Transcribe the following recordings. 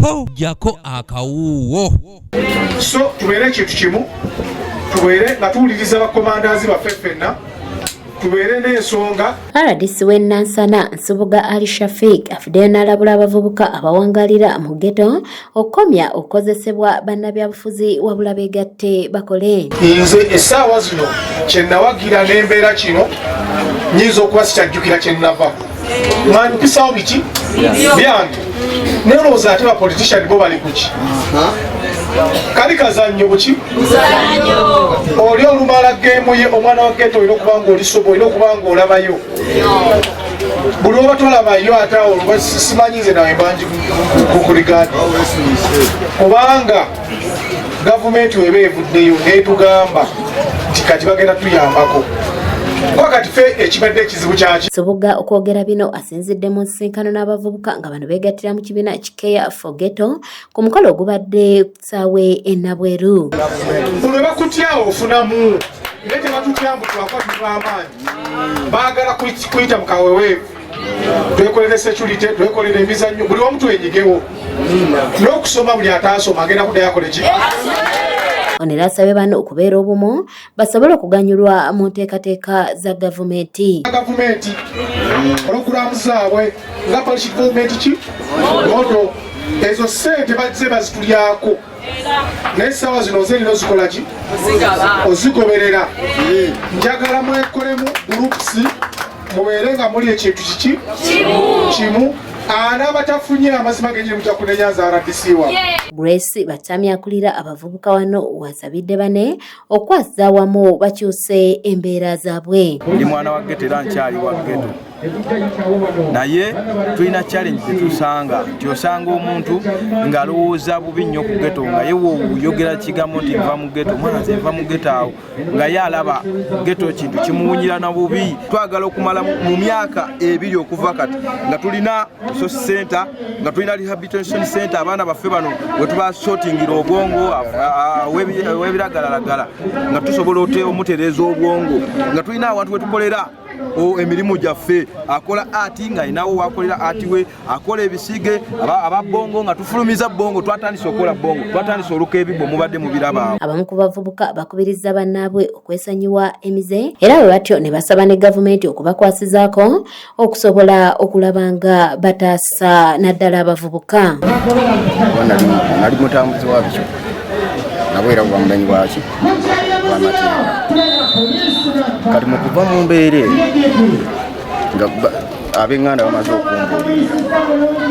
Jjako jjako akawuuwo. So tubeere ekintu kimu, tubeere nga tuwuliriza bakomandazi baffe ffenna, tubeere n'ensonga. RDC w'e Nansana, Nsubuga Ali Shafiq, avuddeyo n'alabula abavubuka abawangalira mu ghetto okukomya okukozesebwa bannabyabufuzi, wabula beegatte bakole. Nze essaawa zino kyenawagira n'embeera kino, nyinza okuba sikyajjukira kyenava mwandikisawo biki byange, naye olowooza ate bapolitician bo bali kuki? Kali kazannyo buki oli olumala game ye. Omwana wa ghetto olina okuba nga olisoba, olina okuba nga olabayo buli oba tolabayo, ate awo oluba simanyi nze nawe mbangi kukuligadi, kubanga gavumenti weba evuddeyo netugamba nti kati bagenda tuyambako, kuba kati fe ekibadde ekizibu kyaki? Nsubuga okwogera bino asinzidde mu nsisinkano n'abavubuka nga bano beegattira mu kibiina Care for Ghetto ku mukolo ogubadde kusaawe e Nabweru. Buno bakutya ofunamu, naye tebatutya mbu twakuba tuli b'amaanyi. Baagala kuyita mu kaweweevu. Twekolere security, twekolere emizannyo, buli wamu twenyigewo n'okusoma. Buli ataasoma agenda kuddayo akole ki? Ono era asabye bano okubeera obumu basobole okuganyulwa mu nteekateeka za gavumenti. Gavumenti programu zaabwe nga parish development ki model, ezo sente bazze bazitulyako, naye essaawa zino nze nina ozikola ki? Ozigoberera. Njagala mwekolemu groups, mubeere nga muli ekintu kiki kimu. Anaabatafunye, amazima genyini mujja kunenyaza RDC wa. Grace Batami akulira abavubuka wano wasabidde bane okwasa awamu bakyuse embeera zaabwe. Ndi mwana wa ghetto era nkyali wa ghetto, naye tulina challenge zetusanga nti osanga omuntu ng'alowooza bubi nnyo ku ghetto, nga ye woyogera kigambo nti nva mu ghetto, omwana nze nva mu ghetto, awo nga ye alaba ghetto kintu kimuwunyira na bubi. Twagala okumala mu myaka 2 okuva kati nga tulina resource center, nga tulina rehabilitation center, abaana baffe bano we tubasotingira obwongo ow'ebiragalalagala, nga tusobola omutereeza obwongo, nga tulina awantu wetukolera emirimu gyaffe. Akola art nga alinawo wakolera art we, akola ebisige, aba bongo nga tufulumiza bongo. Twatandise okukola bongo, twatandise oluka ebibbo, mubadde mubirabaawo. Abamu ku bavubuka bakubirizza bannaabwe okwesonyiwa emize, era bwe batyo ne basaba ne gavumenti okubakwasizaako okusobola okulaba nga bataasa naddala abavubuka. Nali mutambuzi wa biki, nabwo era buba mumenyi waki wamateeka. Kati mu kuva mu mbeera eyo, nga ab'eŋŋanda bamaze okumbuulirira,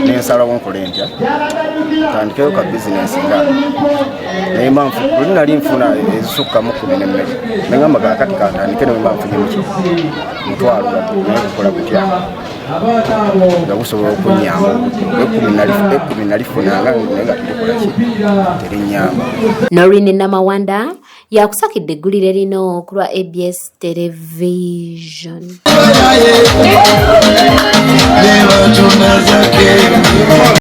nensalawo nkole ntya? Tandikeyo ka bizinesi nga naye mba luli nali nfuna ezisukkamu 10 nemmere, nengamba kakati kantandike, naye mba nfunye muki mutwalo wadde, naye gukola gutya nga gusobola okunyamba? 10 nalifunanga, naye nga terikola ki, terinyamba. Noreen Namawanda yakusakidde eggulire lino ku lwa ABS Television. Leo tunazake.